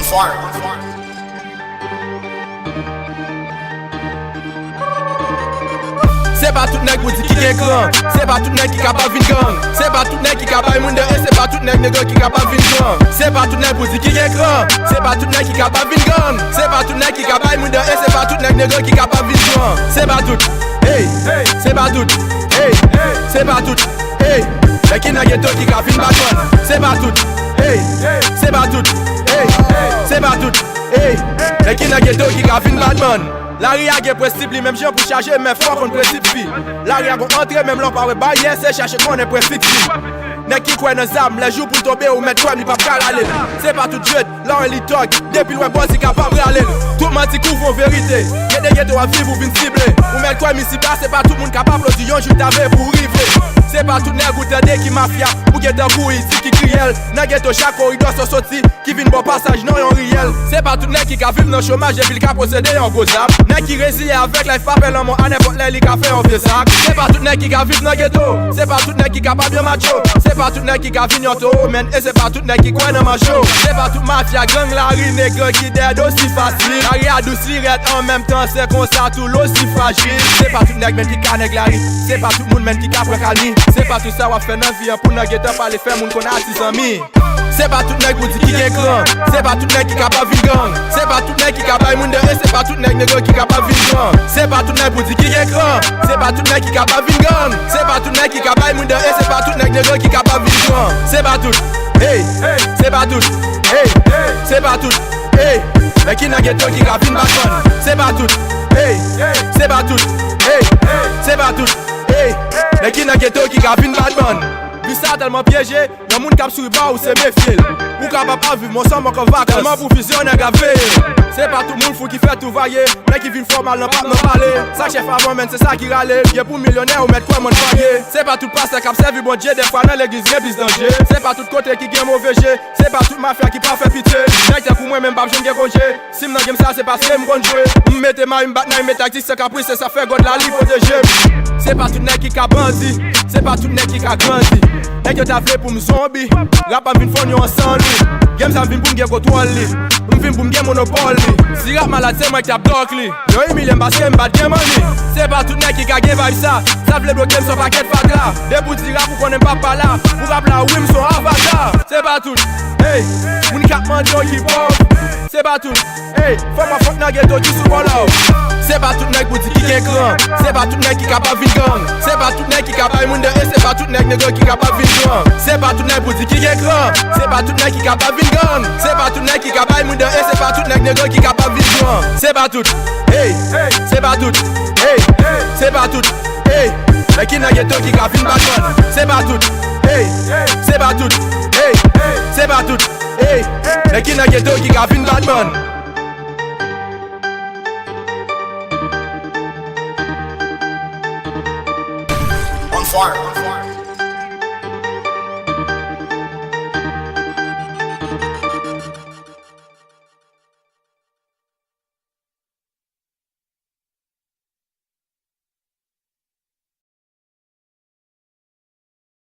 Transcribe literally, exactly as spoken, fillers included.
Se pa tout nèg pou di ki gen kran. Se pa tout nèg ki kapab vin gang. Se pa tout nèg ki ka bay moun dan e se pa tout nèg negre ki kapab vin gang. Se pa tout nèg pou di ki gen kran. Se pa tout nèg ki kapab vin gang. Se pa tout nèg ki ka bay moun dan e se pa tout nèg negre ki kapab vin gang. Se pa tout. Hey, se pa tout. Hey, se pa tout. Hey, nèg ki nan geto ki ka vin bat bann. Se pa tout. Hey, se pa tout. Hey, se pa tout. Hey, nèg ki nan geto ki ka vin bat bann. Lari a gen prensip li menm jan pou chaje, men fò konn prensip fi. Lari a gon antre menm lè w pa wè baryè, se chache konnen prensip fi. Nèg ki kwè nan zam, lè jou pou l tonbe, ou mèt kwè m li p ap ka rale l. Se pa tout jèd, lè w wè li tòg, depi l wè bòz li kapab rale l. Tout manti kouvri yon verite, gen de geto w ap viv ou vin sible. Ou mèt kwè m isi ba, se pa tout moun k ap aplodi yon jou ta vle pou w rive. Se pa tout nèg ou tande ki mafya, ou gentan kouri di ki kriyèl. Nan geto chak koridò sa w soti, ki vin ba w pasaj nan yon riyèl. Se pa tout nèg ki ka viv nan chomaj epi l ka posede yon gwo zam. Nèg ki reziye avèk life pa pè lanmò a nenpòt lè li ka fè yon vye zak. Se pa tout nèg ki ka viv nan geto. Se pa tout nèg ki kapab yon macho. Se pa tout nèg ki ka vin yon towo, men e se pa tout nèg ki kwè nan mancho. Se pa tout mafya, gang, lari, negre ki dèd osi fasil. Lari a dous, li rèd an menm tan, se konsa tou l osi frajil. Se pa tout nèg menm ki ka nèg lari. Se pa tout moun menm ki ka pran kalmi. Se pa tout sa w ap fè nan vi an pou nan getan pale fè moun konn atis zanmi. Se pa tout nèg pou di ki gen kran. Se pa tout nèg ki kapab vin gang. Se pa tout nèg ki ka bay moun dan e se pa tout nèg negre ki kapab vin gang. Se pa tout nèg pou di ki gen kran. Se pa tout nèg ki kapab vin gang. Se pa tout nèg ki ka bay moun dan e se pa tout nèg negre ki kapab vin gang. Se pa tout. Hey, se pa tout. Hey, se pa tout. Hey, nèg ki nan geto ki ka vin bat bann. Se pa tout. Hey, se pa tout. Hey, se pa tout. Hey, nèg ki nan geto ki ka vin bat bann. Vi sa tèlman pyeje, yon moun k ap souri ba ou se mefye l. Ou kapab ap viv men w sanm ankò vakans. Kòman pou vizyonè k ap veye l? Se pa tout moun fou ki fè tou vaye. Nèg ki vin fòmal nan p ap nan pale. Sa chèf avan menm se sa ki rale l. Gen pou milyonè ou mèt kwè mòn varye. Se pa tout pastè k ap sèvi Bondye dèfwa nan legliz gen plis danje. Se pa tout kote ki gen move je. Se pa tout mafya ki pa fè pitye. Nèg tankou mwen menm p ap janm gen konje. Si m nan game sa se paske m konn jwe. M mete may, m bat nay, m mete ak dis san kapris, se sa fè God la li pwoteje m. Se pa tout nèg ki ka bandi, se pa tout nèg ki ka grandi. Nèg yo ta vle pou m zonbi, rap ap vin fonn yo an san li. Game sa m vin pou m gen kontwòl li, m vin pou m gen monopòl li. Si rap malad se mwen ki t ap dòk li. Yo imilye m paske m pa t gen manni. Se pa tout nèg ki ka gen vibe sa, sa vle bloke m se yon pakèt fatra. Depi w di rap ou konnen m p ap pa la, pou rap la wi m se yon avata. Se pa tout, hey, moun k ap mande w ki pòv. Se pa tout. Hey, fò m ap fòk nan geto ki sou bòlò. Se pa tout nèg pou di ki gen kran. Se pa tout nèg ki kapab vin gang. Se pa tout nèg ki ka bay moun dan e se pa tout nèg negre ki kapab vin gang. Se pa tout nèg pou di ki gen kran. Se pa tout nèg ki kapab vin gang. Se pa tout nèg ki ka bay moun dan e se pa tout nèg negre ki kapab vin gang. Se pa tout. Hey, se pa tout. Hey, se pa tout. Hey, nèg ki nan geto ki ka vin bat bann. Se pa tout. Hey, se pa tout. Hey, se pa tout. Hey, nèg ki nan geto ki ka vin bat bann. On fire.